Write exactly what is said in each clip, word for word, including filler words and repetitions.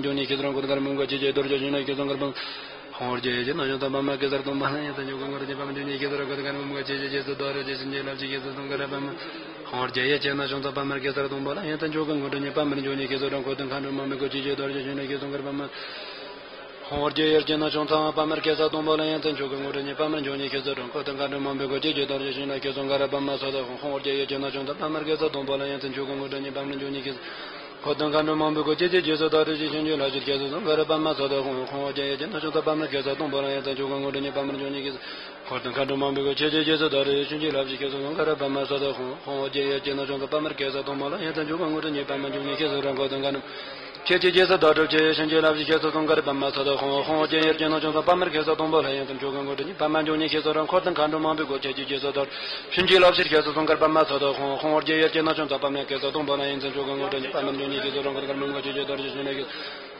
མ་འབྱུང་ཉིད་ཤེས་སུ་རང་འཁོར་དང་ཁ་འགྲོ་མང་པོའི་གོ་ཆའི་རྒྱུ་རྡོ་རྗེ་ཞིང་ལ་སྐྱེས་སུ་སོང་གར་བབ་མ། ཧོང་ཧོར་རྒྱལ་ཡུལ་གྱི་ནག་ཆུང་ཐང་པདྨར་གེ་སར་སྟོང་པ་ལ་ཡང་མཚན་མཆོག་གི་ངོ་སྤྲོད་ཉིད། པདྨ་འབྱུང་ཉིད་ཤེས་སུ་རང་འཁོར་དང་ཁ་འགྲོ་མང་པོའི་གོ་ཆའི་རྒྱུ་རྡོ་རྗེ་ཞིང་ལ་སྐྱེས་སུ་སོང་གར་བབ་མ། ཧོང་ཧོར་རྒྱལ་ཡུལ་གྱི་ནག་ཆུང་ཐང་པདྨར་གེ་སར་སྟོང་པ་ལ་ཡང་མཚན་མཆོག་གི་ངོ་སྤྲོད་ཉིད། པདྨ་འབྱུང་ཉིད་ཤེས་སུ་རང་འཁོར་དང་ཁ་འགྲོ་མང་པོའི་གོ་ཆའི་རྒྱུ་རྡོ་རྗེ་ཞིང་ལ་སྐྱེས་སུ་སོང་གར་བབ་མ། ཧོང་ཧོར་རྒྱལ་ཡུལ་གྱི་ནག་ཆུང་ཐང་པདྨར་གེ་སར་སྟོང་པ་ལ་ཡང་མཚན་མཆོག་གི་ངོ་སྤྲོད་ཉིད། པདྨ་འབྱུང་ཉིད་ཤེས་སུ་རང་འཁོར་དང་ཁ་འགྲོ་མང་པོའི་གོ་ཆའི་རྒྱུ་རྡོ་རྗེ་ཞིང་ལ་སྐྱེས་སུ་སོང་གར་བབ་མ། ས་དང་ཧོང་ཧོང་ཧོར་རྒྱལ་ཡུལ་གྱི་ནག་ཆུང་ཐང་པདྨར་གེ་སར་སྟོང་པ་ལ་ཡང་མཚན་མཆོག་གི་ངོ་སྤྲོད་ཉིད། པདྨ་འབྱུང་ཉིད་ཤེས་སུ་རང་འཁོར་དང་ཁ་འགྲོ་མང་པོའི་གོ་ཆའི་རྒྱུ་རྡོ་རྗེ་ཞིང་ཆེན་ལྷ་བཞི་རྒྱལ་སུ་སོང་གར་བབ་མ། ས་དང་ཧོང་ཧོང་ཧོར་རྒྱལ་ཡུལ་གྱི་ནག་ཆུང་ཐང་པདྨར་གེ་སར་སྟོང་པ་ལ་ཡང་མཚན་མཆོག་གི་ངོ་སྤྲོད་ཉིད། པདྨ་འབྱུང་ཉིད་ཤེས་སུ་རང་འཁོར་དང་ཁ་འགྲོ་མང་པོའི་གོ་ཆའི་རྒྱུ་རྡོ་རྗེ་ཞིང་ཆེན་ལྷ་བཞི་རྒྱལ་སུ་སོང་གར་བབ་མ། ས་དང་ཧོང་ཧོང་ཧོར་རྒྱལ་ཡུལ་གྱི་ནག་ཆུང་ཐང་པདྨར་གེ་སར་སྟོང་པ་ལ་ཡང་མཚན་མཆོག་གི་ངོ་སྤྲོད་ཉིད། པདྨ་འབྱུང་ཉིད་ཤེས་སུ་རང་འཁོར་དང་ཁ་འགྲོ་ཆོས་ཀྱི་རྗེས་སུ་བདག་སྒྲུབ་ཀྱི་ཡེ་ཤེས་ཀྱི་ལྷ་བཞི་རྒྱལ་སུ་སོང་གར་བབ་མ། ས་དང་ཧོང་ཧོང་ཧོར་རྒྱལ་ཡུལ་གྱི་ནག་ཆུང་ཐང་པདྨར་གེ་སར་སྟོང་པ་ལ་ཡང་མཚན་མཆོག་གི་ངོ་སྤྲོད་ཉིད། པདྨ་འབྱུང་ཉིད་ཤེས་སུ་རང་འཁོར་དང་ཁ་འགྲོ་མང་པོའི་གོ་ཆའི་རྒྱུ་རྡོ་རྗེ་ཞིང་ཆེན་ལྷ་བཞི་རྒྱལ་སུ་སོང་གར་བབ་མ། ས་དང་ཧོང་ཧོང་ཧོར་རྒྱལ་ཡུལ་གྱི་ནག་ཆུང་ཐང་པདྨར་གེ་སར་སྟོང་པ་ལ་ཡང་མཚན་མཆོག་གི་ངོ་སྤྲོད་ཉིད། པདྨ་འབྱུང་ཉིད་ཤེས་སུ་རང་འཁོར་དང་ཁ་འགྲོ་མང་པོའི་གོ་ཆའི་རྒྱུ་རྡོ་རྗེ་ཞིང་ལ་སྐྱེས་སུ་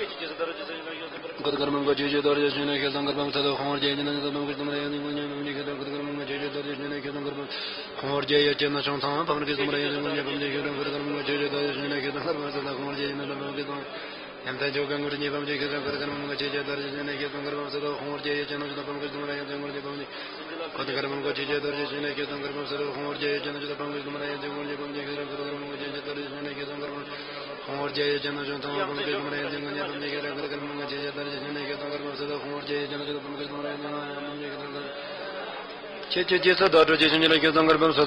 ཁྱེད་ཀྱི་རྗེས་སུ་བདག་རེ་ཇི་སྲིད་ཞིང་ལ་ཡོད་ཟིན་པར། ཁུ་ཏི་ཀར་མན་གོ་ཆོས་ཀྱི་རྡོ་རྗེ་ཤིང་ནས་ཁྱེད་ཚང་ཀར་བམ་སད་དོ། ཁོང་བར་རྒྱལ་ཡེ་ཅན་ནག་ཅན་ཏ་པམ་ཀི་ཏུ་མ་ར་ཡོད་ཟིན་ཀུན་ཉེ་བམ་ཉེ་ཁྱེད་ཚང་། ཁུ་ཏི་ཀར་མན་གོ་ཆོས་ཀྱི་རྡོ་རྗེ་ཤིང་ནས་ཁྱེད་ཚང་ཀར་བམ། ཁོང་བར་རྒྱལ་ཡེ་ཅན་ནག་ཅན་ཏ་པམ་ཀི་ཏུ་མ་ར་ཡོད་ཟིན་ཀུན་ཉེ་བམ་ཉེ་ཁྱེད་ཚང་། ཁུ་ཏི་ཀར་མན་གོ་ཆོས་ཀྱི་རྡོ་རྗེ་ཤིང་ནས་ཁྱེད་ཚང་ཀར་བམ་སད་དོ། ཁོང་བར་རྒྱལ་ཡེ་ཅན་ནག་ཅན་ཏ་པམ་ཀི་ཏུ་མ་ར་ཡོད་ཟིན་ཀུན་ཉེ་བམ་ཉེ་ཁྱེད་ཚང་། ཁུ་ཏི་ཀར་མན་གོ་ཆོས་ཀྱི་རྡོ་རྗེ་ཤིང་ནས་ཁྱེད་ཚང་ཀར་བམ་སད་དོ། ཁོང་བར་རྒྱལ་ཡེ་ཅན་ནག་ཅན་ཏ་པམ་ཀི་ཏུ་མ་ར་ཡོད་ཟིན་ཀུན་ཉེ་བམ་ཉེ། ཁུ་ཏི་ཀར་མན་གོ་ཆོས་ཀྱི་རྡོ་རྗེ་ཤིང་ནས་ཁྱེད་ཚང་ཀར་བམ་སད་དོ། ཁོང་བར་རྒྱལ་ཡེ་ཅན་ནག་ཅན་ཏ་པམ་ཀི་ཏུ་མ་ར་ཡོད་ཟིན་ཀུན་ཉེ་བམ་ཉེ་ཁྱེད་ཚང་། ཁུ་ཏི་ཀར་མན་གོ་ཆོས་ཀྱི་རྡོ་རྗེ་ཤིང་ནས་ཁྱེད་ཚང་ཀར་བམ། ཁོང་བར་རྒྱལ་ཡེ་ཅན་ནག་ཅན་ཏ་པམ་ཀི་ཏུ་མ་ར་ཡོད་ཟིན་ཀུན་ཉེ་བམ་ཉེ་ཁྱེད་ཚང་། ཁུ་ཏི་ཀར་མན་གོ་ཆོས་ཀྱི་རྡོ་རྗེ་ཤིང་ནས་ཁྱེད་ཚང་ཀར་བམ་སད་དོ། ཁོང་བར་རྒྱལ་ཡེ་ཅན་ནག་ཅན་ཏ་པམ་ཀི་ཏུ་མ་ར་ཡོད་ཟིན་ཀུན་ཉེ་བམ་ཉེ་ཁྱེད་ཚང་། ཁྱེད་ཀྱི་རྗེས་སུ་བདག་རེ་ཇི་སྲིད་ཞིང་ལ་ཡོད་ཟིན་པར། ཁྱེད་ཀྱི་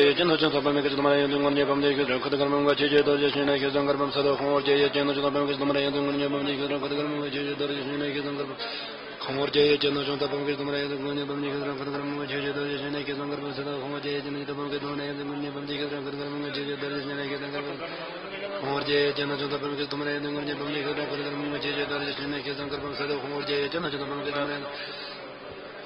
རྗེས་སུ་བདག་རེ་ཇི་སྲིད་ཞིང་ལ་ཡོད་ཟིན་ཀུན་ཉེ་བམ་ཉེ་ཁྱེད་ཚང་། ཁུ་ཏི་ཀར་མན་གོ་ཆོས་ཀྱི་རྡོ་རྗེ་ཤིང་ནས་ཁྱེད་ཚང་ཀར་བམ་སད་དོ། ཁོང་བར་རྒྱལ་ཡེ་ཅན་ནག་ཅན་ཏ་པམ་ཀི་ཏུ་མ་ར་ཡོད་ཟིན་ཀུན་ཉེ་བམ་ཉེ་ཁྱེད་ཚང་། ཁུ་ཏི་ཀར་མན་གོ་ཆོས་ཀྱི་རྡོ་རྗེ་ཤིང་ནས་ཁྱེད་ཚང་ཀར་བམ་སད་དོ། ཁོང་བར་རྒྱལ་ཡེ་ཅན་ནག་ཅན་ཏ་པམ་ཀི་ཏུ་མ་ར་ཡོད་ཟིན་ཀུན་ཉེ་བམ་ཉེ་ཁྱེད་ཚང། ཁུ་ཏི་ཀར་མན་གོ་ཆོས་ཀྱི་རྡོ་རྗེ་ཤིང་ནས་ཁྱེད་ཚང་ཀར་བམ། ཁོང་བར་རྒྱལ་ཡེ་ཅན་ནག་ཅན་ཏ་པམ་ཀི་ཏུ་མ་ར་ཡོད་ཟིན་ཀུན་ཉེ་བམ་ཉེ་ཁྱེད་ཚང་། ཁུ་ཏི་ཀར་མན་གོ་ཆོས་ཀྱི་རྡོ་རྗེ་ཤིང་ནས་ཁྱེད་ཚང་ཀར་བམ་སད་དོ། ཁོང་བར་རྒྱལ་ཡེ་ཅན་ནག་ཅན་ཏ་པམ་ཀི་ཏུ་མ་ར་ཡོད་ཟིན་ཀུན་ཉེ་བམ་ཉེ་ཁྱེད་ཚང། ཁུ་ཏི་ཀར་མན་གོ་ཆོས་ཀྱི་རྡོ་རྗེ་ཤིང་ནས་ཁྱེད་ཚང་ཀར་བམ། ཁོང་བར་རྒྱལ་ཡེ་ཅན་ནག་ཅན་ཏ་པམ་ཀི་ཏུ་མ་ར་ཡོད་ཟིན་ཀུན་ཉེ་བམ་ཉེ་ཁྱེད་ཚང་། ཁུ་ཏི་ཀར་མན་གོ་ཆོས་ཀྱི་རྡོ་རྗེ་ཤིང་ནས་ཁྱེད་ཚང་ཀར་བམ་སད་དོ། ཁོང་བར་རྒྱལ་ཡེ་ཅན་ནག་ཅན་ཏ་པམ་ཀི་ཏུ་མ་ར་ཡོད་ཟིན།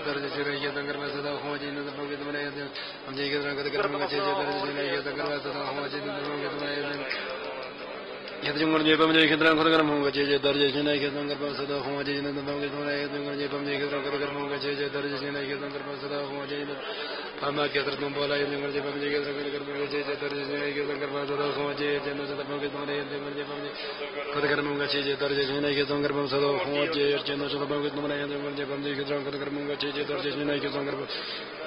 ཧོར་རྒྱལ་ཡུལ་གྱི་ནུབ་བྱང་ཚང་བ་བམ་གྱི་སྟོང་ར་ཡོན་ཏན་ངོར་ཉེ་བམ་ཉེ་ཁྱེད་རང་ཁུ་ཐུ་གར་མང་ག་ཆེ་ཆེ་དར་རྒྱས་ཤིང་ན་ཁྱེད་ཚང་གར་བམ་ས་དོ། ཧོར་རྒྱལ་ཡུལ་གྱི་ནུབ་བྱང་ཚང་བ་བམ་གྱི་སྟོང་ར་ཡོན་ཏན་ངོར་ཉེ་བམ་ཉེ་ཁྱེད་རང་ཁུ་ཐུ་གར་མང་ག་ཆེ་ཆེ་དར་རྒྱས་ཤིང་ན་ཁྱེད་ཚང་གར་བམ། ཧོར་རྒྱལ་ཡུལ་གྱི་ནུབ་བྱང་ཚང་བ་བམ་གྱི་སྟོང་ར་ཡོན་ཏན་ངོར་ཉེ་བམ་ཉེ་ཁྱེད་རང་ཁུ་ཐུ་གར་མང་ག་ཆེ་ཆེ་དར་རྒྱས་ཤིང་ན་ཁྱེད་ཚང་གར་བམ་ས་དོ། ཧོར་རྒྱལ་ཡུལ་གྱི་ནུབ་བྱང་བམ་གྱི་སྟོང་ར་ཡོན་ཏན། བ་མ་འབྱུང་གནས་ཁྱེད་རང་ཁུ་ཐུ་གར་མང་ག་ཆེ་ཆེ་དར་རྒྱས་ཤིང་ན་ཁྱེད་ཚང་གར་བམ་ས་དོ། ཧོར་རྒྱལ་ཡུལ་གྱི་ནུབ་བྱང་བམ་གྱི་སྟོང་ར་ཡོན་ཏན་ངོར་ཉེ་བམ་ཉེ་ཁྱེད་རང་ཁུ་ཐུ་གར་ཆེ་ཆེ་དར་རྒྱས་ཤིང་ན་ཁྱེད་ཚང་གར་བམ་ས་དོ།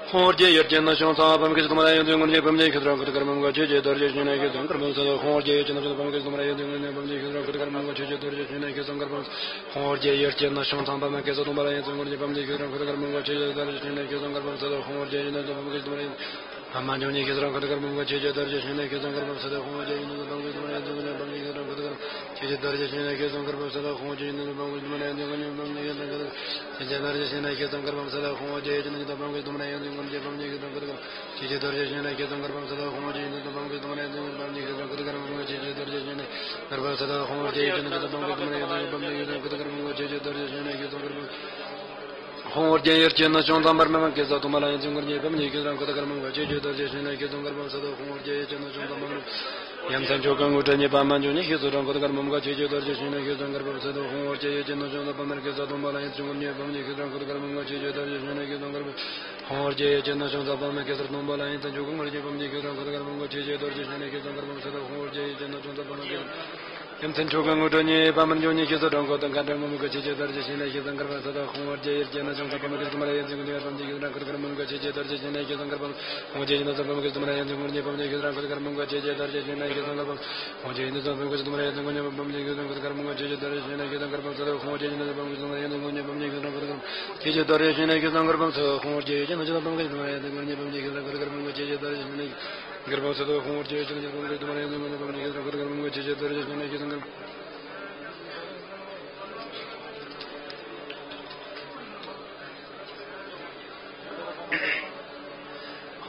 ཧོར་རྒྱལ་ཡུལ་གྱི་ནུབ་བྱང་བམ་གྱི་སྟོང་ར་ཡོན་ཏན་ངོར་ཉེ་བམ་ཉེ་ཁྱེད་རང་ཁུ་ཐུ་གར་ཆེ་ཆེ་དར་རྒྱས་ཤིང་ན་ཁྱེད་ཚང་གར་བམ་ས་དོ། ཧོར་རྒྱལ་ཡུལ་གྱི་ནུབ་བྱང་བམ་གྱི་སྟོང་ར་ཡོན་ཏན་ངོར་ཉེ་བམ་ཉེ་ཁྱེད་རང་ཁུ་ཐུ་གར་ཆེ་ཆེ་དར་རྒྱས་ཤིང་ན་ཁྱེད་ཚང་གར་བམ་ས་དོ། ཧོར་རྒྱལ་ཡུལ་གྱི་ནུབ་བྱང་བམ་གྱི་སྟོང་ར་ཡོན་ཏན་ངོར་ཉེ་བམ་ཉེ་ཁྱེད་རང་ཁུ་ཐུ་གར་མང་ག་ཆེ་ཆེ་དར་རྒྱས་ཤིང་ན་ཁྱེད་ཚང་གར་བམ་ས་དོ། ཧོར་རྒྱལ་ཡུལ་གྱི་ནུབ་བྱང་བམ་གྱི་སྟོང་ར་ཡོན་ཏན་ངོར་ཉེ་བམ་ཉེ་ཁྱེད་རང་ཁུ་ཐུ་གར་མང་ག་ཆེ་ཆེ་དར་རྒྱས་ཤིང་ན་ཁྱེད་ཚང་གར་བམ། ཧོར་རྒྱལ་ཡུལ་གྱི་ནུབ་བྱང་ཚང་བ་བམ་གྱི་སྟོང་ར་ཡོན་ཏན་ངོར་ཉེ་བམ་ཉེ་ཁྱེད་རང་ཁུ་ཐུ་གར་མང་ག་ཆེ་ཆེ་དར་རྒྱས་ཤིང་ན་ཁྱེད་ཚང་གར་བམ་ས་དོ། ཧོར་རྒྱལ་ཡུལ་གྱི་ནུབ་བྱང་ཚང་བ་བམ། ཡ་མཚན་མཆོག་གི་དངོས་གྲུབ་བརྙེས་པ་བ་མ་འབྱུང་གནས་ཁྱེད་ཚང་གར་མང་ག་ཆེ་ཆེ་དར་རྒྱས་ཤིང་ན་ཁྱེད་ཚང་གར་བམ་ས་དོ། ཧོར་རྒྱལ་ཡུལ་གྱི་ནུབ་བྱང་ཚང་བ་བམ་གྱི་སྟོང་ར་ཡོན་ཏན་ངོར་ཉེ་བམ་ཉེ་ཁྱེད་རང་ཁུ་ཐུ་གར་མང་ག་ཆེ་ཆེ་དར་རྒྱས་ཤིང་ན་ཁྱེད་ཚང་གར་བམ། ཧོར་རྒྱལ་ཡུལ་གྱི་ནུབ་བྱང་ཚང་བ་བམ་གྱི་སྟོང་ར་ཡོན་ཏན་མཆོག་གི་དངོས་གྲུབ་བརྙེས་པ་བ་མ་འབྱུང་གནས་ཁྱེད་ཚང་གར་མང་ག་ཆེ་ཆེ་དར་རྒྱས་ཤིང་ན་ཁྱེད་ཚང་གར་བམ་ས་དོ། ཧོར་རྒྱལ་ཡུལ་གྱི་ནུབ་བྱང་ཚང་བ་བམ་གྱི་ཡ་མཚན་མཆོག་གི་དངོས་གྲུབ་བརྙེས་པ་བ་མ་འབྱུང་གནས་ཁྱེད་ཚང་གྲངས་འཁོར་དང་མཁའ་འགྲོ་མང་པོ་ག་ཆེ་ཆེ་དར་རྒྱས་ཤིང་ན་ཁྱེད་ཚང་གར་བམ་ས་དོ། ཧོར་རྒྱལ་ཡུལ་གྱི་ནུབ་བྱང་ཚང་བ་བམ་གྱི་སྟོང་ར་ཡོན་ཏན་ངོར་ཉེ་བམ་ཉེ་ཁྱེད་རང་ཁུ་ཐུ་གར་མང་ག་ཆེ་ཆེ་དར་རྒྱས་ཤིང་ན་ཁྱེད་ཚང་གར་བམ། ཧོར་རྒྱལ་ཡུལ་གྱི་ནུབ་བྱང་བམ་གྱི་སྟོང་ར་ཡོན་ཏན་ངོར་ཉེ་བམ་ཉེ་ཁྱེད་རང་ཁུ་ཐུ་གར་མང་ག་ཆེ་ཆེ་དར་རྒྱས་ཤིང་ན་ཁྱེད་ཚང་གར་བམ། ཧོར་རྒྱལ་ཡུལ་གྱི་ནུབ་བྱང་བམ་གྱི་སྟོང་ར་ཡོན་ཏན་ངོར་ཉེ་བམ་ཉེ་ཁྱེད་རང་ཁུ་ཐུ་གར་མང་ག་ཆེ་ཆེ་དར་རྒྱས་ཤིང་ན་ཁྱེད་ཚང་གར་བམ་ས་དོ། ཧོར་རྒྱལ་ཡུལ་གྱི་ནུབ་བྱང་བམ་གྱི་སྟོང་ར་ཡོན་ཏན་ངོར་ཉེ་བམ་ཉེ་ཁྱེད་རང་ཁུ་ཐུ་གར་ཆེ་ཆེ་དར་རྒྱས་ཤིང་ན་ཁྱེད་ཚང་གར་བམ་ས་དོ། ཧོར་རྒྱལ་ཡུལ་གྱི་ནུབ་བྱང་བམ་གྱི་སྟོང་ར་ཡོན་ཏན་ངོར་ཉེ་བམ་ཉེ་ཁྱེད་རང་ཁུ་ཐུ་གར་མང་ག་ཆེ་ཆེ་དར་རྒྱས་ཤིང་ན་ཁྱེད་ཚང་གར་བམ་ས་དོ། ཧོར་རྒྱལ་ཡུལ་གྱི་ནུབ་བྱང་བམ་གྱི་སྟོང་ར་ཡོན་ཏན་ངོར་ཉེ་བམ་ཉེ་ཁྱེད་རང་ཁུ་ཐུ་གར་མང་ག་ཆེ་ཆེ་དར་རྒྱས་ཤིང་ན་ཁྱེད་ཚང་གར། ཧོར་རྒྱལ་ཡུལ་གྱི་ནུབ་བྱང་བམ་གྱི་སྟོང་ར་ཡོན་ཏན་ངོར་ཉེ་བམ་ཉེ་ཁྱེད་རང་ཁུ་ཐུ་གར་མང་ག་ཆེ་ཆེ་དར་རྒྱས་ཤིང་ན་ཁྱེད་ཚང་གར་བམ།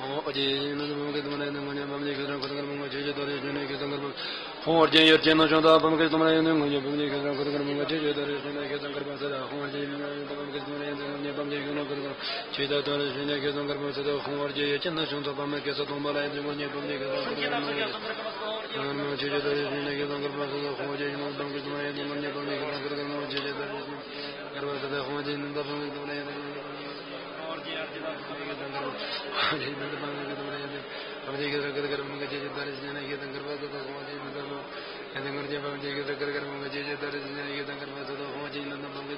ཧོར་རྒྱལ་ཡུལ་གྱི་ནུབ་བྱང་ཚང་བ་བམ་གྱི་སྟོང་ར་ཡོན་ཏན་ངོར་ཉེ་བམ་ཉེ་ཁྱེད་རང་ཁུ་ཐུ་གར་མང་ག་ཆེ་ཆེ་དར་རྒྱས་ཤིང་ན་ཁྱེད་ཚང་གར་བམ་ས་དོ། ཧོར་རྒྱལ་ཡུལ་གྱི་ནུབ་བྱང་བམ་གྱི་སྟོང་ར་ཡོན་ཏན་ངོར་ཉེ་བམ་ཉེ་ཁྱེད་རང་ཁུ་ཐུ་གར་ཆེ་ཆེ་དར་རྒྱས་ཤིང་ན་ཁྱེད་ཚང་གར་བམ་ས་དོ། ཧོར་རྒྱལ་ཡུལ་གྱི་ནུབ་བྱང་ཚང་བ་བམ་གྱི་སྟོང་ར་ཡོན་ཏན་ངོར་ཉེ་བམ་ཉེ་ཁྱེད་རང་ཁུ་ཐུ་གར་མང་ག་ཆེ་ཆེ་དར་རྒྱས་ཤིང་ན་ཁྱེད་ཚང་གར་བམ་ས་དོ། ཧོར་རྒྱལ་ཡུལ་གྱི་ནུབ་བྱང་བམ་གྱི་སྟོང་ར་ཡོན་ཏན་ངོར་ཉེ་བམ་ཉེ་ཁྱེད་རང་ཁུ་ཐུ་གར་མང་ག་ཆེ་ཆེ་དར་རྒྱས་ཤིང་ན་ཁྱེད་ཚང་གར་བམ་ས་དོ། ཧོར་རྒྱལ་ཡུལ་གྱི་ནུབ་བྱང་བམ་གྱི་སྟོང་ར་ཡོན་ཏན་ཧོར་རྒྱལ་ཡུལ་གྱི་ནུབ་བྱང་བམ་གྱི་སྟོང་ར་ཡོན་ཏན་བམ་གྱི་སྟོང་ར་ཡོན་ཏན་ངོར་ཉེ་བམ་ཉེ་ཁྱེད་རང་ཁུ་ཐུ་གར་མང་ག་ཆེ་ཆེ་དར་རྒྱས་ཤིང་ན་ཁྱེད་ཚང་གར་བམ་ས་དོ། ཧོར་རྒྱལ་ཡུལ་གྱི་ནུབ་བྱང་བམ་གྱི་སྟོང་ར་ཡོན་ཏན་ངོར་ཉེ་བམ་ཉེ་ཁྱེད་རང་ཁུ་ཐུ་གར་མང་ག་ཆེ་ཆེ་དར་རྒྱས་ཤིང་ན་ཁྱེད་ཚང་གར་བམ་ས་དོ། ཧོར་རྒྱལ་ཡུལ་གྱི་ནུབ་བྱང་བམ་གྱི།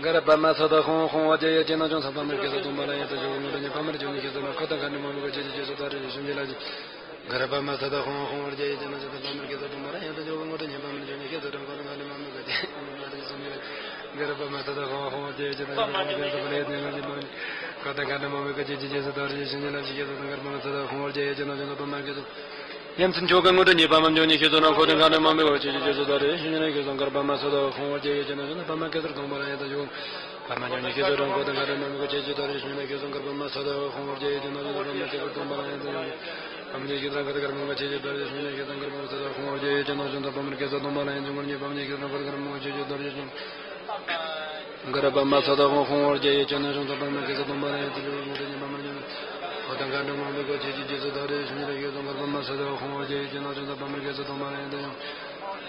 གར་པ་མ་ས་ད་ཧོང་ཧོང་བ་རྒྱ་ཡེ་ཅན་ན་ཅུང་ས་པ་མར་གེ་ས་དུང་པ་ལ་ཡེ་ད་ཇོ་གུ་ངུ་ར་ཉེ་པ་མར་ཇོ་ཉེ་ཁེ་ས་ན་ཁོ་ད་ག་ནི་མ་མི་གོ་ཅེ་ཅེ་ཅེ་སུ་ད་རེ་ཞུ་ཞུ་ལ་ཅི། གར་པ་མ་ས་ད་ཧོང་ཧོང་བ་རྒྱ་ཡེ་ཅན་ན་ཅུང་ས་པ་མར་གེ་ས་དུང་པ་ལ་ཡེ་ད་ཇོ་གུ་ངུ་ར་ཉེ་པ་མར་ཇོ་ཉེ་ཁེ་ས་ད་ཁོ་ད་ག་ནི་མ་མི་གོ་ཅེ་ཅེ་ཞུ་ཞུ་ལ་ཅི། གར་པ་མ་ས་ད་ཧོང་ཧོང་བ་རྒྱ་ཡེ་ཅན་ན་ཅུང་ས་པ་མར་གེ་ས་དུང་པ་ལ་ཡེ་ད་ཇོ་གུ་ངུ་ར་ཉེ་པ་མར་ཁོ་ད་ག་ནི་མ་མི་གོ་ཅེ་ཅེ་ཅེ་སུ་ད་རེ་ཞུ་ཞུ་ལ་ཅི། ཁེ་ས་དང་གར་པ་མ་ས་ད་ཧོང་བ་རྒྱ་ཡེ་ཅན་ན་ཅུང་ས་པ་མར་གེ་ས་ཡ་མཚན་མཆོག་གི་དངོས་གྲུབ་ཉེ་པ་མར་ཇོ་ཉེ་ཁེ་ས་ན་ཁོ་ད་ག་ནི་མ་མི་གོ་ཅེ་ཅེ་ཅེ་སུ་ད་རེ་ཞུ་ཞུ་ལ་ཅི། གར་པ་མ་ས་ད་ཧོང་བ་རྒྱ་ཡེ་ཅན་ན་ཅུང་ས་པ་མར་གེ་ས་དུང་པ་ལ་ཡེ་ད་ཇོ་གུ་པ་མ་ཇོ་ཉེ་ཁེ་ས་དང་ཁོ་ད་ག་ནི་མ་མི་གོ་ཅེ་ཅེ་ད་རེ་ཞུ་ཞུ་ལ་ཅི། གར་པ་མ་ས་ད་ཧོང་བ་རྒྱ་ཡེ་ཅན་ན་ཅུང་ས་པ་མར་གེ་ས་དུང་པ་ལ་ཡེ་ད་ཇོ་གུ་པ་མ་ཇོ་ཉེ་ཁེ་ས་དང་ཁོ་ད་ག་ནི་མ་མི་གོ་ཅེ་ཅེ་ད་རེ་ཞུ་ཞུ་ལ་ཅི། གར་པ་མ་ས་ད་ཧོང་བ་རྒྱ་ཡེ་ཅན་ན་ཅུང་ས་པ་མར་གེ་ས་དུང་པ་ལ་ཡེ་ད་ཇོ་གུ་ངུ་ར་ཉེ་པ་མ་ཇོ་ཉེ་ཁེ་ས་དང་ཁོ་ད་ག་ནི་མ་མི་གོ་ཅེ་ཅེ་ད་རེ་ཞུ་ཞུ། གར་པ་མ་ས་ད་ཧོང་ཧོང་བ་རྒྱ་ཡེ་ཅན་ན་ཅུང་ས་པ་མར་གེ་ས་དུང་པ་ལ་ཡེ་ད་ཇོ་གུ་ངུ་ར་ཉེ་པ་མར་ཇོ་ཉེ་ཁོ་ད་ག་ནི་མ་མི་གོ་ཅེ་ཅེ་ཅེ་སུ་ད་རེ་ཞུ་ཞུ་ལ་ཅི། གར་པ་མ་ས་ད་ཧོང་བ་རྒྱ་ཡེ་ཅན་ན་ཅུང་ས་པ་མར་གེ་ས་དུང་པ་ལ་ཡེ་ད་ཇོ་གུ་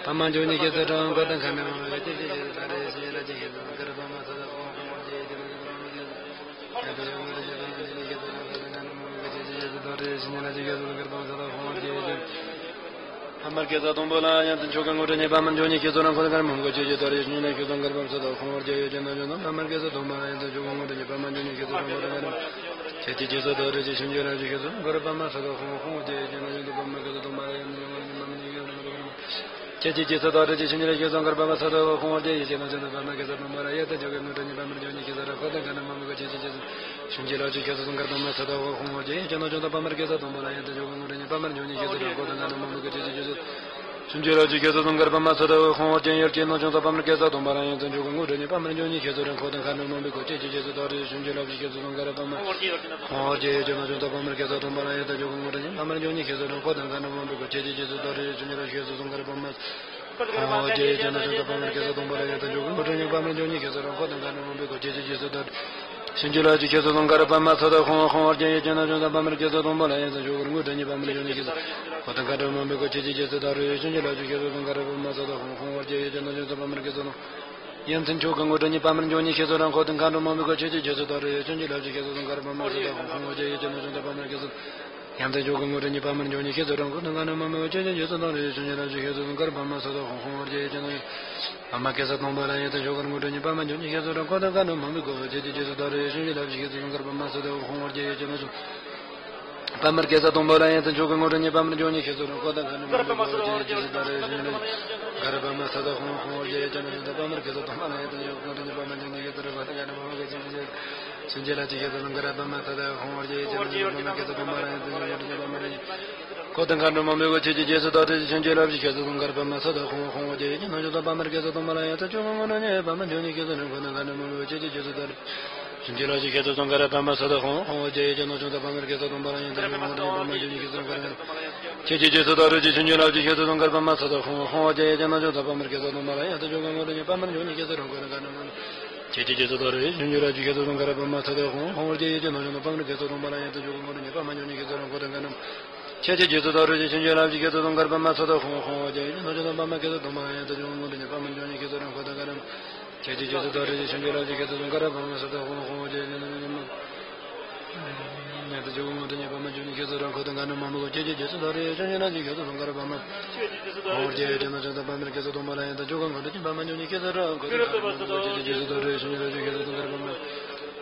པ་མ་ཇོ་ཉེ་ཁེ་ས་དང་ཁོ་ད་ག་ནི་མ་མི་གོ་ཅེ་ཅེ་ཅེ་སུ་ད་རེ་ཞུ་ཞུ་ལ་ཅི། གར་པ་མ་ས་ད་ཧོང་ཧོང་བ་རྒྱ་ཡེ་ཅན་ན་ཅུང་ས་པ་མར་གེ་ས་དུང་པ་ལ་ཡེ་ད་ཇོ་གུ་ངུ་ར་ཉེ་པ་མར་ཇོ་ཉེ་ཁེ་ས་དང་ཁོ་ད་ག་ནི་མ་མི་གོ་ཅེ་ཅེ་ཅེ་སུ་ད་རེ་ཞུ་ཞུ་ལ་ཅི། གར་པ་མ་ས་ད་ཧོང་བ་རྒྱ་ཡེ་ཅན་ན་ཅུང་ས་པ་མར་གེ་ས་དུང་པ་ལ་ཡེ་ད་ཇོ་གུ་ངུ་ར་ཉེ་པ་མར་ཇོ་ཉེ་ཁེ་ས་དང་ཁོ་ད་ག་ནི་མ་མི་གོ་ཅེ་ཅེ་སུ་ད་རེ་ཞུ་ཞུ་ལ་ཅི། གར་པ་མ་ས་ད་ཧོང་བ་རྒྱ་ཡེ་ཅན་ན་ཅུང་ས་པ་མར་གེ་ས་དུང་པ་ལ་ཡེ་ད་ཇོ་གུ་ངུ་ར་ཉེ་པ་མར་ཇོ་ཉེ་ཁེ་ས་དང་ཁོ་ད་ག་ནི་མ་མི་གོ་ཅེ་ཅེ་སུ་ད་རེ་ཞུ་ཞུ་ལ་ཅི། ཁེ་ས་དང་གར་པ་མ་ས་ད་ཧོང་ཧོང་བ་རྒྱ་ཡེ་ཅན་ན་ཅུང་ས་པ་མར་གེ་ས་དུང་པ་ལ་ཡེ་ད་ཇོ་གུ་ངུ་ར་ཉེ་པ་མར་ཇོ་ཉེ་ཁེ་ས་དང་ཁོ་ད་ག་ནི་མ་མི་གོ་ཅེ་ཅེ་སུ་ད་རེ་ཞུ་ཞུ་ལ་ཅི། གར་པ་མ་ས་ད་ཧོང་བ་རྒྱ་ཡེ་ཅན་ན་ཅུང་ས་པ་མར་གེ་ས་དུང་པ་ལ་ཡེ་ད་ཇོ་གུ་ངུ་ར་ཉེ་པ་མར་ཇོ་ཉེ་ཁེ་ས་དང་ཁོ་ད་ག་ནི་མ་མི་གོ་ཅེ་ཅེ་ཅེ་སུ་ཞུ་ཞུ་ལ་ཅི། ཁེ་ས་དང་གར་པ་མ་ས་ད་ཧོང་བ་རྒྱ་ཡེ་ཅན་ན་ཅུང་ས་པ་མར་གེ་ས་དུང་པ་ལ་ཡེ་ད་ཇོ་གུ་ངུ་ར་ཉེ་པ་མར་ཇོ་ཉེ་ཁེ་ས་དང་ཁོ་ད་ག་ནི་མ་མི་གོ་ཅེ་ཅེ་ཅེ་སུ་ཞུ་ཞུ་ལ་ཅི། ཁེ་ས་དང་གར་པ་མ་ས་ད་ཧོང་བ་རྒྱ་ཡེ་ཅན་ན་ཅུང་ས་པ་མར་གེ་ས་དུང་པ་ལ་ཡེ་ད་ཇོ་གུ་ངུ་ར་ཉེ་པ་མར་ཇོ་ཉེ་ཁེ་ས་དང་ཁོ་ད་ག་ནི་མ་མི་གོ་ཅེ་ཅེ་ཅེ་སུ་ད་རེ་ཞུ་ཞུ་ལ་ཅི། ཁེ་ས་དང་གར་པ་མ་ཧོང་བ་རྒྱ་ཡེ་ཅན་ན་ཅུང་ས་པ་མར་གེ་ས་དུང་པ་ལ་ཡེ་ད་ཇོ་གུ་ངུ་ར་ཉེ་པ་མར་ཇོ་ཉེ་ཁེ་ས་དང་ཁོ་ད་ག་ནི་མ་མི་གོ་ཅེ་ཅེ་ཅེ་སུ་ད་རེ་ཞུ་ཞུ་ལ་ཅི། ཁེ་ས་དང་གར་པ་མ་ཧོང་བ་རྒྱ་ཡེ་ཅན་ན་ཅུང་ས་པ་མར་གེ་ས་དུང་པ་ལ་ཡེ་ད་ཇོ་གུ་ངུ་ར་ཉེ་པ་མར་ཇོ་ཉེ་ཁེ་ས་དང་ཁོ་ད་ག་ནི་མ་མི་གོ་ཅེ་ཅེ་ཅེ་སུ་ད་རེ་ཞུ་ཞུ་ལ་ཅི། ཁེ་ས་དང་གར་པ་མ་ས་ད་ཧོང་ཧོང་བ་རྒྱ་ཡེ་ཅན་ན་ཅུང་ས་པ་མར་གེ་ས་དུང་པ་ལ་ཡེ་ད་ཇོ་གུ་ངུ་ར་ཉེ་པ་མར་ཇོ་ཉེ་ཁེ་ས་ཁོ་ད་ག་ནི་མ་མི་གོ་ཅེ་ཅེ་ཅེ་སུ་ད་རེ་ཞུ་ཞུ་ལ་ཅི། ཁེ་ས་དང་གར་པ་མ་ས་ད་ཧོང་ཧོང་བ་རྒྱ་ཡེ་ཅན་ན་ཅུང་ས་པ་མར་གེ་ས་དུང་ཡ་མཚན་མཆོག་གི་དངོས་གྲུབ་ཉེ་པ་མར་ཇོ་ཉེ་ཁེ་ས་དང་ཁོ་ད་ག་ནི་མ་མི་གོ་ཅེ་ཅེ་ཅེ་སུ་ད་རེ་ཞུ་ཞུ་ལ་ཅི། ཁེ་ས་དང་གར་པ་མ་ས་ད་ཧོང་ཧོང་བ་རྒྱ་ཡེ་ཅན་ན་ཅུང་ས་པ་མར་གེ་ས་དུང་ཡ་མཚན་མཆོག་གི་དངོས་གྲུབ་ཉེ་པ་མར་ཇོ་ཉེ་ཁེ་ས་དང་ཁོ་ད་ག་ནི་མ་མི་གོ་ཅེ་ཅེ་ཅེ་སུ་ད་རེ་ཞུ་ཞུ་ལ་ཅི། ཁེ་ས་དང་གར་པ་མ་ས་ད་ཧོང་ཧོང་བ་རྒྱ་ཡེ་ཅན་ན་ཅུང་ས་པ་མར་གེ་ས་དུང་པ་ལ་ཡེ་ད་ཇོ་གུ་ངུ་ར་ཉེ་པ་མར་ཇོ་ཉེ་ཁེ་ས་དང་ཁོ་ད་ག་ནི་མ་མི་གོ་ཅེ་ཅེ་ཅེ་སུ་ད་རེ་ཞུ་ཞུ་ལ་ཅི། ཁེ་ས་དང་གར་པ་མ་ས་ད་ཧོང་ཧོང་བ་རྒྱ་ཡེ་ཅན་ན་ཅུང་ས་པ་མར་གེ་ས་དུང་པ་ལ་ཡེ་ད་ཇོ་གུ་ངུ་ར་ཉེ་པ་མར་ཇོ་ཉེ་ཁེ་ས་དང་ཁོ་ད་ག་ནི་མ་མི་གོ་ཅེ་ཅེ་སུ་ད་རེ་ཞུ་ཞུ་ལ་ཅི། གར་པ་མ་ས་ད་ཧོང་ཧོང་བ་རྒྱ་ཡེ་ཅན་ན་ཅུང་ས་པ་མར་གེ་ས་དུང་པ་ལ་ཡེ་ད་ཇོ་གུ་ངུ་ར་ཉེ་པ་མར་ཇོ་ཉེ་ཁེ་ས་དང་ཁོ་ད་ག་ནི་མ་མི་གོ་ཅེ་ཅེ་ཅེ་སུ་ཞུ་ཞུ་ལ་ཅི། ཁེ་ས་དང་གར་པ་མ་ས་ད་ཧོང་བ་རྒྱ་ཡེ་ཅན་ན་ཅུང་ས་པ་མར་གེ་ས་དུང་པ་ལ་ཡེ་ད་ཇོ་གུ་ངུ་ར་ཉེ་པ་མར་ཁོ་ད་ག་ནི་མ་མི་གོ་ཅེ་ཅེ་ཅེ་སུ་ད་རེ་ཞུ་ཞུ་ལ་ཅི། ཁེ་ས་དང་གར་པ་མ་ས་ད་ཧོང་ཧོང་བ་རྒྱ་ཡེ་ཅན་ན་ཅུང་ས་པ་མར་གེ་ས་དུང་པ་ལ་ཡེ་ད་ཇོ་གུ་ངུ་ར་ཉེ་པ་མར་ཇོ་ཉེ་ཁེ་ས་དང་ཁོ་ད་ག་ནི་མ་མི་གོ་ཅེ་ཅེ་ཅེ་སུ་ད་རེ་ཞུ་ཞུ་ལ་ཅི། ཁེ་ས་དང་གར་པ་མ་ས་ད་ཧོང་ཧོང་བ་རྒྱ་ཡེ་ཅན་ན་ཅུང་ས་པ་མར་གེ་ས་དུང་པ་ལ་ཡེ་ད་ཇོ་གུ་ངུ་ར་ཉེ་པ་མར་ཇོ་ཉེ་ཁེ་ས་དང་ཁོ་ད་ག་ནི་ཅེ་ཅེ་ཅེ་སུ་ད་རེ་ཞུ་ཞུ་ལ་ཅི། ཁེ་ས་དང་གར་པ་མ་ས་ད་ཧོང་ཧོང་བ་རྒྱ་ཡེ་ཅན་ན་ཅུང་ས་པ་མར་གེ་ས་དུང་པ་ལ་ཡེ་ད་ཇོ་གུ་ངུ་ར་ཉེ་པ་མར་ཇོ་ཉེ་ཁེ་ས་དང་ཁོ་ད་ག་ནི་མ་མི་གོ་ཅེ་ཅེ་ཅེ་སུ་ད་རེ་ཞུ་ཞུ་ལ་ཅི། ཁེ་ས་དང་གར་པ་མ་ས་ད་ཧོང་ཧོང་བ་རྒྱ་ཡེ་ཅན་ན་ཅུང་ས་པ་མར་གེ་ས་དུང་པ་ལ་ཡེ་ད་ཇོ་གུ་ངུ་ར་ཉེ་པ་མར་ཇོ་ཉེ་ཁེ་ས་དང་ཁོ་ད་ག་ནི་མ་ཅེ་ཅེ་ཅེ་སུ་ད་རེ་ཞུ་ཞུ་ལ་ཅི། ཁེ་ས་དང་གར་པ་མ་ས་ད་ཧོང་ཧོང་བ་རྒྱ་ཡེ་ཅན་ན་ཅུང་ས་པ་མར་གེ་ས་དུང་པ་ལ་ཡེ་ད་ཇོ་གུ་ངུ་ར་ཉེ་པ་མར་ཇོ་ཉེ་ཁེ་ས་དང་ཁོ་ད་ག་ནི་མ་ཅེ་ཅེ་ཅེ་སུ་ད་རེ་ཞུ་ཞུ་ལ་ཅི། ཁེ་ས་དང་གར་པ་མ་ས་ད་ཧོང་ཧོང་བ་རྒྱ་ཡེ་ཅན་ན་ཅུང་ས་པ་མར་ཡེ་ད་ཇོ་གུ་ངུ་ར་ཉེ་པ་མར་ཇོ་ཉེ་ཁེ་ས་དང་ཁོ་ད་ག་ནི་མ་མི་གོ་ཅེ་ཅེ་ཅེ་སུ་ད་རེ་ཞུ་ཞུ་ལ་ཅི། ཁེ་ས་དང་གར་པ་མ་ཧོང་བ་རྒྱ་ཡེ་ཅན་ན་ཅུང་ས་པ་མར་གེ་ས་དུང་པ་ལ་ཡེ་ད་ཇོ་གུ་ངུ་ར་ཉེ་པ་མར་ཇོ་ཉེ་ཁེ་ས་དང་ཁོ་ད་ག་ནི་མ་མི་གོ་ཅེ་ཅེ་ཅེ་སུ་ད་རེ་ཞུ་ཞུ་ལ་ཅི། ཁེ་ས་དང་གར་པ་མ་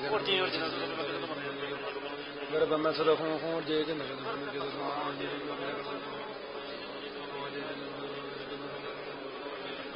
ཀྱི་འཁོར་དེ་ཡོད་ཀྱི་ན་ཟེར་ན་ཀྱི་ན་ཟེར་ན་ཀྱི་ན་ཟེར་ན་ཀྱི་ན་ཟེར་ན་ཀྱི་ན་ཟེར་ན་ཀྱི་ན་ཟེར་ན་ཀྱི་ན་ཟེར་ན་ཀྱི་ན་ཟེར་ན་ཀྱི་ན་ཟེར་ན།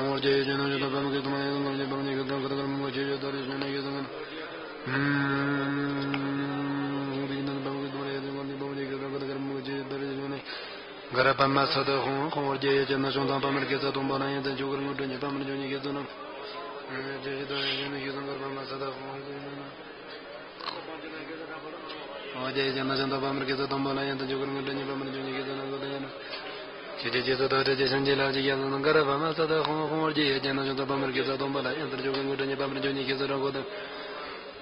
ཁོང་བར་རྒྱལ་ཡོད་ཅན་ནམ་ཞིག་དང་པ་མི་དགེ་དང་མ་ཡིན་ལ་ངོར་ཉེས་པ་མི་ཉེས་ཁེ་དང་ཁ་ཏ་ཀར་མ་ངོ་ཆེ་ཡོད་དོ་རེ་ཞུ་ན་ཁེ་དང་ཁ་ཏ། ཁོང་དེ་ཡིན་ན་པ་མི་དགེ་དང་མ་ཡིན་ལ་ངོར་ཉེས་པ་མི་ཉེས་ཁེ་དང་ཁ་ཏ་ཀར་མ་ངོ་ཆེ་ཡོད་དོ་རེ་ཞུ་ན། གར་པ་མ་ཚ་ད་ཁོང་ཁོང་བར་རྒྱལ་ཡོད་ཅན་ནམ་ཞིག་དང་པ་མི་དགེ་ཚ་དང་པ་ལ་ཡང་དང་ཆོས་གར་ངོ་སྤྲོད་ཉེས་པ་མི་ཉེས་ཁེ་དང་ན། ཁོང་བར་རྒྱལ་ཡོད་ཅན་ནམ་ཞིག་དང་གར་པ་མ་ཚ་ད་ཁོང་བར་རྒྱལ་ཡོད་ཅན་ནམ་ཞིག་དང་པ་མི་དགེ་ཚ་དང་པ་ལ་ཡང་དང་ཆོས་གར་ངོ་སྤྲོད་ཉེས་པ་མི་ཉེས་ཁེ་དང་ན་ཁོང་དེ་ཡིན་ན། ཁྱེད་ཀྱི་རྗེས་སུ་ད་ཐེ་ཅི་སེམས་ཀྱི་ལག་ཅིག་ཡང་དང་གར་པ་མ་ཚ་ད་ཁོང་ཁོང་བར་རྒྱལ་ཡོད་ཅན་ནམ་ཞིག་དང་པ་མི་དགེ་ཚ་དང་པ་ལ་ཡང་དང་ཆོས་གར་ངོ་སྤྲོད་ཉེས་པ་མི་ཉེས་ཁེ་དང་ན་ཁོང་དེ།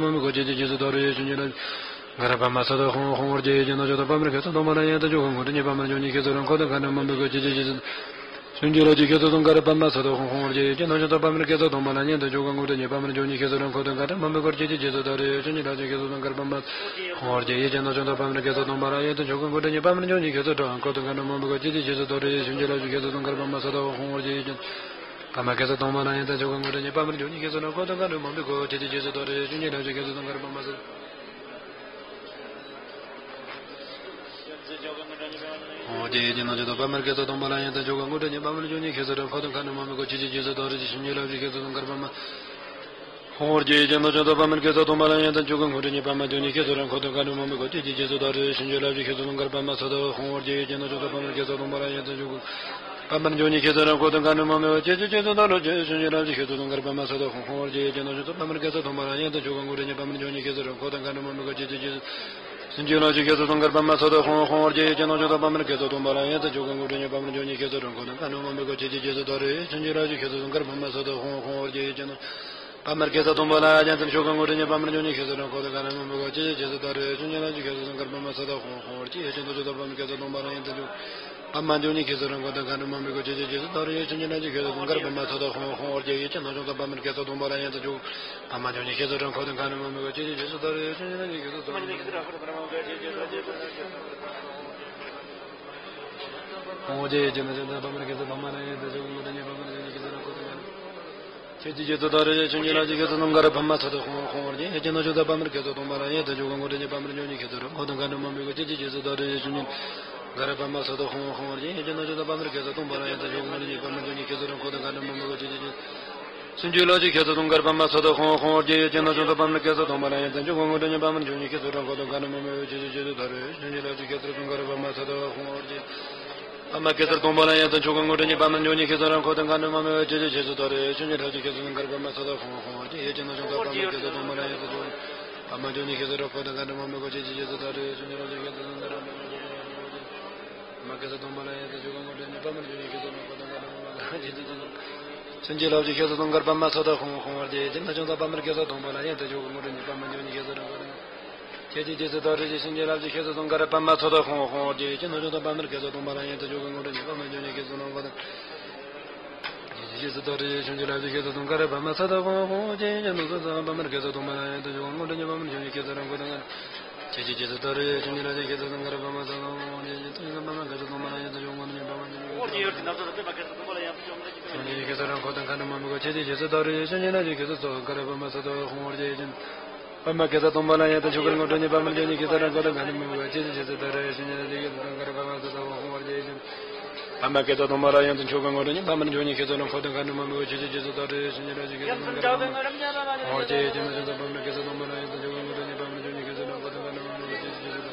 ནུ་མ་མི་གོ་ཅི་ཅི་ཅི་སུ་དོ་རུ་ཡོད་ཅུང་ཅི་ལ། ག་ར་པ་མ་ས་དོ་ཧོང་ཧོང་བར་ཇེ་ཡེ་ཅན་ནོ་ཅོ་དོ་པ་མར་ཁེ་ས་དོང་པ་ལ་ཡན་ཏན་ཆོ་ག་ངོ་ཏི་ཉི་པ་མར་ཇོ་ཉི་ཁེ་ས་རང་ཁོ་དང་ག་ནུ་མ་མི་གོ་ཅི་ཅི་ཅི་སུ། སུན་ཅི་ལ་ཅི་ཁེ་ས་དོང་ག་ར་པ་མ་ས་དོ་ཧོང་ཧོང་བར་ཇེ་ཡེ་ཅན་ནོ་ཅོ་དོ་པ་མར་ཁེ་ས་དོང་པ་ལ་ཡན་ཏན་ཆོ་ག་ངོ་ཏི་ཉི་པ་མར་ཇོ་ཉི་ཁེ་ས་རང་ཁོ་དང་ག་ནུ་མ་མི་གོ་ཅི་ཅི་ཅི་སུ་དོ་རུ་ཡོད་ཅུང་ཅི་ལ་ཅི་ཁེ་ས་དོང་ག་ར་པ་མ་ཧོང་བར་ཇེ་ཡེ་ཅན་ནོ་ཅོ་དོ་པ་མར་ཁེ་ས་དོང་པ་ལ་ཡན་ཏན་ཆོ་ག་ངོ་ཏི་ཉི་པ་མར་ཇོ་ཉི་ཁེ་ས་རང་ཁོ་དང་ག་ནུ་མ་མི་གོ་ཅི་ཅི་ཅི་སུ་དོ་རུ་ཡོད་ཅུང་ཅི་ལ་ཅི་ཁེ་ས་དོང་ག་ར་པ་མ་ས་དོ་ཧོང་ཧོང་བར་ཇེ་ཡེ་ཅན། པ་མ་ཁེ་ས་དོང་པ་ལ་ཡན་ཏན་ཆོ་ག་ངོ་ཏི་ཉི་པ་མར་ཇོ་ཉི་ཁེ་ས་རང་ཁོ་དང་ག་ནུ་མ་མི་གོ་ཅི་ཅི་ཅི་སུ་དོ་རུ་ཡོད་ཅུང་ཅི་ལ་ཅི་ཁེ་ས་དོང་ག་ར་པ་མ་ས་དོ། ཧོང་བར་ཇེ་ཡེ་ཅན་ནོ་ཅོ་དོ་པ་མར་ཁེ་ས་དོང་པ་ལ་ཡན་ཏན་ཆོ་ག་ངོ་ཏི་ཉི་པ་མར་ཇོ་ཉི་ཁེ་ས་རང་ཁོ་དང་ག་ནུ་མ་མི་གོ་ཅི་ཅི་ཅི་སུ་དོ་རུ་ཡོད་ཅུང་ཅི་ལ་ཅི་ཁེ་ས་དོང་ག་ར་པ་མ། ཧོང་བར་ཇེ་ཡེ་ཅན་ནོ་ཅོ་དོ་པ་མར་ཁེ་ས་དོང་པ་ལ་ཡན་ཏན་ཆོ་ག་ངོ་ཏི་ཉི་པ་མར་ཇོ་ཉི་ཁེ་ས་རང་ཁོ་དང་ག་ནུ་མ་མི་གོ་ཅི་ཅི་ཅི་སུ་དོ་རུ་ཡོད་ཅུང་ཅི་ལ་ཅི་ཁེ་ས་དོང་ག་ར་པ་མ་ས་དོ། ཧོང་བར་ཇེ་ཡེ་ཅན་ནོ་ཅོ་དོ་པ་མར་ཁེ་ས་དོང་པ་ལ་ཡན་ཏན་ཆོ་ག་པ་མར་ཇོ་ཉི་ཁེ་ས་རང་ཁོ་དང་ག་ནུ་མ་མི་གོ་ཅི་ཅི་ཅི་སུ་དོ་རུ་ཡོད་ཅུང་ཅི་ལ་ཅི་ཁེ་ས་དོང་ག་ར་པ་མ་ས་དོ། ཧོང་ཧོང་བར་ཇེ་ཡེ་ཅན་ནོ་ཅོ་དོ་པ་མར་ཁེ་ས་དོང་པ་ལ་ཡན་ཏན་ཆོ་ག་ངོ་ཏི་ཉི་པ་མར་ཇོ་ཉི་ཁེ་ས་རང་ཁོ་དང་ག་ནུ་མ་མི་གོ་ཅི་ཅི་ཅི་སུ། སུན་ཅི་ལ་ཅི་ཁེ་ས་དོང་ག་ར་པ་མ་ས་དོ། ཧོང་ཧོང་བར་ཇེ་ཡེ་ཅན་ནོ་ཅོ་དོ་པ་མར་ཁེ་ས་དོང་པ་ལ་ཡན་ཏན་ཆོ་ག་ངོ་ཏི་ཉི་པ་མར་ཇོ་ཉི་ཁེ་ས་རང་ཁོ་དང་ག་ནུ་མ་མི་གོ་ཅི་ཅི་ཅི་སུ་དོ་རུ་ཡོད་ཅུང་ཅི་ལ་ཅི་ཁེ་ས་དོང་ག་ར་པ་མ་ས་དོ། ཧོང་ཧོང་བར་ཇེ་ཡེ་ཅན་ནོ། པ་མར་ཁེ་ས་དོང་པ་ལ་ཡན་ཏན་ཆོ་ག་ངོ་ཏི་ཉི་པ་མར་ཇོ་ཉི་ཁེ་ས་རང་ཁོ་དང་ག་ནུ་མ་མི་གོ་ཅི་ཅི་ཅི་སུ་དོ་རུ་ཡོད་ཅུང་ཅི་ལ་ཅི་ཁེ་ས་དོང་ག་ར་པ་མ་ས་དོ། ཧོང་ཧོང་བར་ཇེ་ཡེ་ཅན་ནོ་ཅོ་དོ་པ་མར་ཁེ་ས་དོང་པ་ལ་ཡན་ཏན་ཆོ། པ་མར་ཇོ་ཉི་ཁེ་ས་རང་ཁོ་དང་ག་ནུ་མ་མི་གོ་ཅི་ཅི་ཅི་སུ་དོ་རུ་ཡོད་ཅུང་ཅི་ལ་ཅི་ཁེ་ས་དོང་ག་ར་པ་མ་ས་དོ། ཧོང་ཧོང་བར་ཇེ་ཡེ་ཅན་ནོ་ཅོ་དོ་པ་མར་ཁེ་ས་དོང་པ་ལ་ཡན་ཏན་ཆོ། པ་མར་ཇོ་ཉི་ཁེ་ས་རང་ཁོ་དང་ག་ནུ་མ་མི་གོ་ཅི་ཅི་ཅི་སུ་དོ་རུ་ཡོད་ཅུང་ཅི་ལ་ཅི་ཁེ་ས་དོང་། ཧོང་བར་ཇེ་ཡེ་ཅན་ནོ་ཅོ་དོ་པ་མར་ཁེ་ས་དོང་པ་ལ་ཡན་ཏན་ཆོ་ག་ངོ་ཏི་ཉི་པ་མར་ཇོ་ཉི་ཁེ་ས་རང་ཁོ་དང་ག་ནུ་མ་མི་གོ་ཅི་ཅི་ཅི་སུ་དོ་རུ་ཡོད་ཅུང་ཅི་ལ་ཅི་ཁེ་ས་དོང་ག་ར་པ་མ་ས་དོ། ཧོང་ཧོང་བར་ཇེ་ཡེ་ཅན་ནོ་ཅོ་དོ་པ་མར་ཁེ་ས་དོང་པ་ལ་ཡན་ཏན་ཆོ་ག་ངོ་ཏི་ཉི་པ་མར་ཇོ་ཉི་ཁེ་ས་རང་ཁོ་དང་ག་ནུ་མ་མི་གོ་ཅི་ཅི་ཅི་སུ་དོ་རུ་ཡོད་ཅུང་ཅི་ག་ར་པ་མ་ས་དོ། ཧོང་ཧོང་བར་ཇེ་ཡེ་ཅན་ནོ་ཅོ་དོ་པ་མར་ཁེ་ས་དོང་པ་ལ་ཡན་ཏན་ཆོ་ག་ངོ་ཏི་ཉི་པ་མར་ཇོ་ཉི་ཁེ་ས་རང་ཁོ་དང་ག་ནུ་མ་མི་གོ་ཅི་ཅི་ཅི། སུན་ཅི་ལ་ཅི་ཁེ་ས་དོང་ག་ར་པ་མ་ས་དོ། ཧོང་ཧོང་བར་ཇེ་ཡེ་ཅན་ནོ་ཅོ་དོ་པ་མར་ཁེ་ས་དོང་པ་ལ་ཡན་ཏན་ཆོ་ག་ངོ་ཏི་ཉི་པ་མར་ཇོ་ཉི་ཁེ་ས་རང་ཁོ་དང་ག་ནུ་མ་མི་གོ་ཅི་ཅི་ཅི་སུ་དོ་རུ་ཡོད་ཅུང་ཅི་ལ་ཅི་ཁེ་ས་དོང་ག་ར་པ་མ་ས་དོ། ཧོང་བར་ཇེ། པ་མ་ཁེ་ས་དོང་པ་ལ་ཡན་ཏན་ཆོ་ག་ངོ་ཏི་ཉི་པ་མར་ཇོ་ཉི་ཁེ་ས་རང་ཁོ་དང་ག་ནུ་མ་མི་གོ་ཅི་ཅི་ཅི་སུ་དོ་རུ་ཡོད་ཅུང་ཅི་ལ་ཅི་ཁེ་ས་དོང་ག་ར་པ་མ་ས་དོ། ཧོང་ཧོང་བར་ཇེ་ཡེ་ཅན་ནོ་ཅོ་དོ་པ་མ་ཁེ་ས་དོང་པ་ལ་ཡན་ཏན་ཆོ་ག་པ་མ་ཇོ་ཉི་ཁེ་ས་རང་ཁོ་དང་ག་ནུ་མ་མི་གོ་ཅི་ཅི་ཅི་སུ་དོ་རུ་ཡོད་ཅུང་ཅི་ལ་ཅི་ཁེ་ས་དོང་ག་ར་པ་མ་ས་དོ། པ་མ་ཁེ་ས་དོང་པ་ལ་ཡན་ཏན་ཆོ་ག་ངོ་ཏི་ཉི་པ་མར་ཇོ་ཉི་ཁེ་ས་རང་ཁོ་དང་ག་ནུ་མ་མི་གོ་ཅི་ཅི་ཅི་སུ། སུན་ཅི་ལ་ཅི་ཁེ་ས་དོང་ག་ར་པ་མ་ས་དོ། ཧོང་ཧོང་བར་ཇེ་ཡེ་ཅན་ནོ་ཅོ་དོ་པ་མར་ཁེ་ས་དོང་པ་ལ་ཡན་ཏན་ཆོ་ག་ངོ་ཏི་ཉི་པ་མར་ཇོ་ཉི་ཁེ་ས་རང་ཁོ་དང་ཁེ་ཅི་ཅི་སུ་དོ་རུ་ཅི་སུན་ཅི་ལ་ཅི་ཁེ་ས་དོང་ག་ར་པ་མ་ས་དོ། ཧོང་ཧོང་བར་ཇེ་ཡེ་ཅན་ནོ་ཅོ་དོ་པ་མར་ཁེ་ས་དོང་པ་ལ་ཡན་ཏན་ཆོ་ག་ངོ་ཏི་ཉི་པ་མར་ཇོ་ཉི་ཁེ་ས་རང་ཁོ་དང་ཁེ་ཅི་ཅི་སུ་དོ་རུ་ཅི་སུན་ཅི་ལ་ཅི་ཁེ་ས་དོང་ག་ར་པ་མ་ས་དོ། ཧོང་ཧོང་བར་ཇེ་ཡེ་ཅན་ནོ་ཅོ་དོ་པ་མར་ཁེ་ས་དོང་པ་ལ་ཡན་ཏན་ཆོ་ག་ངོ་ཏི་ཉི་པ་མར་ཇོ་ཉི་ཁེ་ས་རང་ཁོ་དང་ཁེ་ཅི་ཅི་སུ་དོ་རུ་ཅི་སུན་ཅི་ལ་ཅི་ཁེ་ས་དོང་ག་ར་པ་མ་ས་དོ། ཧོང་ཧོང་བར་ཇེ་ཡེ་ཅན་ནོ་ཅོ་དོ་པ་མར་ཁེ་ས་དོང་པ་ལ་ཡན་ཏན་ཆོ་ག་ངོ་ཏི་ཉི་པ་མར་ཇོ་ཉི་ཁེ་ས་རང་ཁོ་དང་ཁེ་ཅི་ཅི་སུ་དོ་རུ་ཅི་སུན་ཅི་ལ་ཅི་ཁེ་ས་དོང་ག་ར་པ་མ་ས་དོ། ཧོང་ཧོང་བར་ཇེ་ཡེ་ཅན། པ་མ་ཁེ་ས་དོང་པ་ལ་ཡན་ཏན་ཆོ་ག་ངོ་ཏི་ཉི་པ་མར་ཇོ་ཉི་ཁེ་ས་རང་ཁོ་དང་ག་ནུ་མ་མི་གོ་ཅི་ཅི་ཅི་སུ་དོ་རུ་ཡོད་ཅུང་ཅི་ལ་ཅི་ཁེ་ས་དོང་ག་ར་པ་མ་ས་དོ། ཧོང་ཧོང་བར་ཇེ་ཡེ་ཅན། པ་མ་ཁེ་ས་དོང་པ་ལ་ཡན་ཏན་ཆོ་ག་ངོ་ཏི་ཉི་པ་མར་ཇོ་ཉི་ཁེ་ས་རང་ཁོ་དང་ག་ནུ་མ་མི་གོ་ཅི་ཅི་ཅི་སུ་དོ་རུ་ཡོད་ཅུང་ཅི་ལ་ཅི་ཁེ་ས་དོང་ག་ར་པ་མ་ཧོང་ཧོང་བར་ཇེ་ཡེ་ཅན་ནོ་ཅོ་དོ་པ་མ་ཁེ་ས་དོང་པ་ལ་ཡན་ཏན་ཆོ་ག་ངོ་ཏི་ཉི་པ་མར་ཇོ་ཉི་ཁེ་ས་རང་ཁོ་དང་ག་ནུ་མ་མི་གོ་ཅི་ཅི་ཅི་སུ་དོ།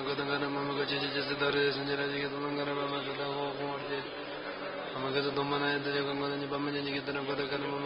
དང་གོ་དང་ག་ན་མ་མ་ག་ཅི་ཅི་ཅི་སི་ད་རེ་སི་ཉི་ར་ཅི་གི་དུ་མ་ག་ན་མ་མ་ག་ད་ཧོ་ཧོ་ཨར་ཅི། མ་མ་ག་ཙི་དུ་མ་ན་ཡ་ད་ཅི་ག་ང་ད་ཉི་པ་མ་ཉི་ཉི་གི་དུ་ན་གོ་ད་ག་ན་མ་མ།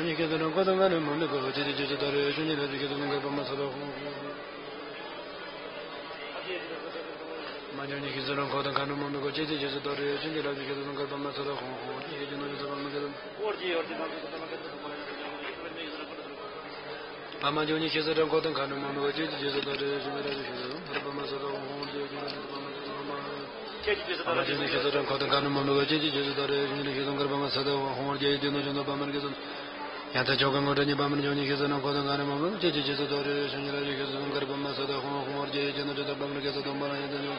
ཇོ་ཉི་ཤེས་སུ་རང་འཁོར་དང་ཁ་ནི་མ་མི་གོ་ཅི་ཏི་ཇི་སུ་ཏ་རེ་ཤུ་ཉི་ལ་ཇི་ཤེས་སུ་ནང་ཁར་པ་མ་ས་ཏ་ཧོ། མ་ཇོ་ཉི་ཤེས་སུ་རང་འཁོར་དང་ཁ་ནི་མ་མི་གོ་ཅི་ཏི་ཇི་སུ་ཏ་རེ་ཤུ་ཉི་ལ་ཇི་ཤེས་སུ་ནང་ཁར་པ་མ་ས་ཏ་ཧོ་ཧོ་ཅི་ཡེ་ཇི་ནོ་ཇི་ཏ་པ་མ་ཁེ་སུ། པ་མ་ཇོ་ཉི་ཤེས་སུ་རང་འཁོར་དང་ཁ་ནི་མ་མི་གོ་ཅི་ཏི་ཇི་སུ་ཏ་རེ་ཤུ་ཉི་ལ་ཇི་ཤེས་སུ་ནང་ཁར་པ་མ་ས་ཏ་ཧོ་ཧོ་ཅི་ཡེ་ཇི་ནོ་ཇི་ཏ་པ་མ་ཁེ་སུ། པ་མ་ཇོ་ཉི་ཤེས་སུ་རང་འཁོར་དང་ཁ་ནི་མ་མི་གོ་ཅི་ཏི་ཇི་སུ་ཏ་རེ་ཤུ་ཉི་ལ་ཇི་ཤེས་སུ་ནང་ཁར་པ་མ་ས་ཏ་ཧོ་ཧོ་ཅི་ཡེ་ཇི་ནོ་ཇི་ཏ་པ་མ་ཁེ་སུ། ཡང་དག་ཆོས་ཀྱི་དངོས་གྲུབ་བརྙེས་པ་མ་ཇོ་ཉི་ཤེས་སུ་རང་འཁོར་དང་ཁ་ནི་མ་མི་གོ་ཅི་ཏི་ཇི་སུ་ཏ་རེ་ཤུ་ཉི་ལ་ཇི་ཤེས་སུ་ནང་ཁར་པ་མ་ས་ཏ་ཧོ་ཧོ་ཅི་ཡེ་ཇི་ནོ་ཇི་ཏ་པ་མ་ཁེ་སུ། སྟོང་པ་རང་ཡང་དག་ཉིད།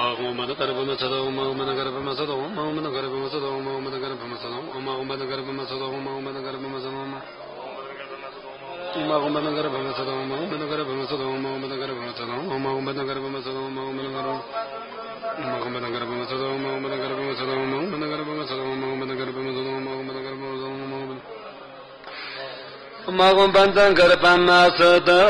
Om Akhum Bandhakar Brahmasthito, Om Akhum Bandhakar Brahmasthito, Om Akhum Bandhakar Brahmasthito, Om Akhum Bandhakar Brahmasthito, Om Akhum Bandhakar Brahmasthito, Om Akhum Bandhakar Brahmasthito, Om Akhum Bandhakar Brahmasthito, Om Akhum Bandhakar Brahmasthito, Om Akhum Bandhakar Brahmasthito, Om Akhum Bandhakar Brahmasthito, Om Akhum Bandhakar Brahmasthito, Om Akhum Bandhakar Brahmasthito, Om Akhum Bandhakar Brahmasthito, Om Akhum Bandhakar Brahmasthito, Om Akhum Bandhakar Brahmasthito, Om Akhum Bandhakar Brahmasthito.